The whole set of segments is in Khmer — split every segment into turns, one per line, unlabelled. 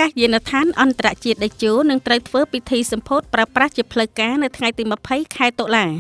កាសយានដ្ឋានអន្តរជាតិតេជោនឹងត្រូវធ្វើពិធីសម្ពោធប្រើប្រាស់ជាផ្លូវការនៅថ្ងៃទី20ខែតុលា។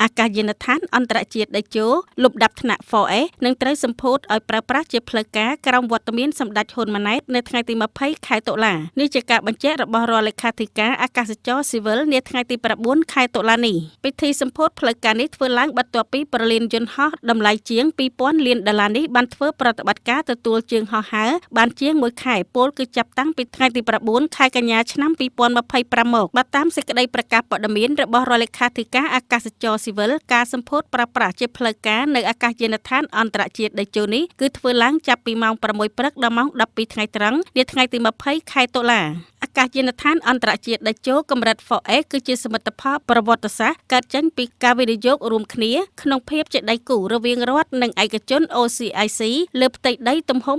អាកាសយានដ្ឋានអន្តរជាតិតេជោលំដាប់ថ្នាក់ 4S នឹងត្រូវសម្ពោធឲ្យប្រើប្រាស់ជាផ្លូវការក្រោមវត្តមានសម្ដេចហ៊ុនម៉ាណែតនៅថ្ងៃទី20ខែតុលានេះ ជាការបញ្ជាក់របស់រដ្ឋលេខាធិការអាកាសចរស៊ីវិលនាថ្ងៃទី9ខែតុលានេះ។ ពិធីសម្ពោធផ្លូវការនេះធ្វើឡើងបន្ទាប់ពីប្រលានយន្តហោះតម្លៃជាង2000លានដុល្លារនេះបានធ្វើប្រតិបត្តិការទទួលជើងហោះហើរបានជាង1ខែ ពលគឺចាប់តាំងពីថ្ងៃទី9ខែកញ្ញាឆ្នាំ2025មក។ បើតាមសេចក្តីប្រកាសព័ត៌មានរបស់រដ្ឋលេខាធិការអាកាសចរស៊ីវិល ការសម្ពោធប្រើប្រាស់ជាផ្លូវការនៅអាកាសយានដ្ឋានអន្តរជាតិតេជោនេះ គឺធ្វើឡើងចាប់ពីម៉ោង6ព្រឹកដល់ម៉ោង12ថ្ងៃត្រង់ នាថ្ងៃទី20ខែតុលា។ អាកាសយានដ្ឋានអន្តរជាតិតេជោកម្រិត 4S គឺជាសមិទ្ធផលប្រវត្តិសាស្ត្រកើតចេញពីការវិនិយោគរួមគ្នាក្នុងភាពជាដៃគូរវាងរដ្ឋនិងឯកជន OCIC លើផ្ទៃដីទំហំ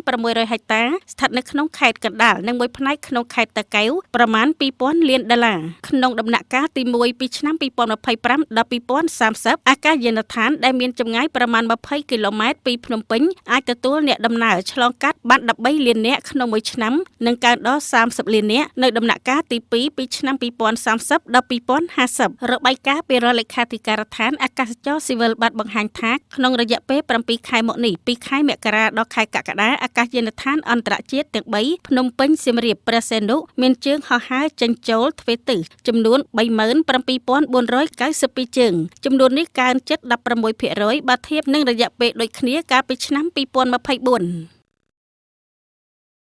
2600ហិកតា ស្ថិតនៅក្នុងខេត្តកណ្ដាលនិងមួយផ្នែកក្នុងខេត្តតាកែវ ប្រមាណ2000លានដុល្លារ។ ក្នុងដំណាក់កាលទី1 ពីឆ្នាំ2025ដល់2030 អាកាសយានដ្ឋានដែលមានចម្ងាយប្រមាណ20គីឡូម៉ែត្រពីភ្នំពេញ អាចទទួលអ្នកដំណើរឆ្លងកាត់បាន13លាននាក់ក្នុងមួយឆ្នាំ និងកើនដល់30លាននាក់នៅដំណាក់កាលទី2 ពីឆ្នាំ2030ដល់2050។ របាយការណ៍ពីរដ្ឋលេខាធិការដ្ឋានអាកាសចរស៊ីវិលបានបង្ហាញថា ក្នុងរយៈពេល7ខែមកនេះ ពីខែមករាដល់ខែកក្កដា អាកាសយានដ្ឋានអន្តរជាតិទាំង3 ភ្នំពេញ សៀមរាប ព្រះសីហនុ មានជើងហោះហើរចេញចូលទ្វេទិសចំនួន37492ជើង។ ចំនួននេះកើនជិត16%បើធៀបនឹងរយៈពេលដូចគ្នាកាលពីឆ្នាំ2024។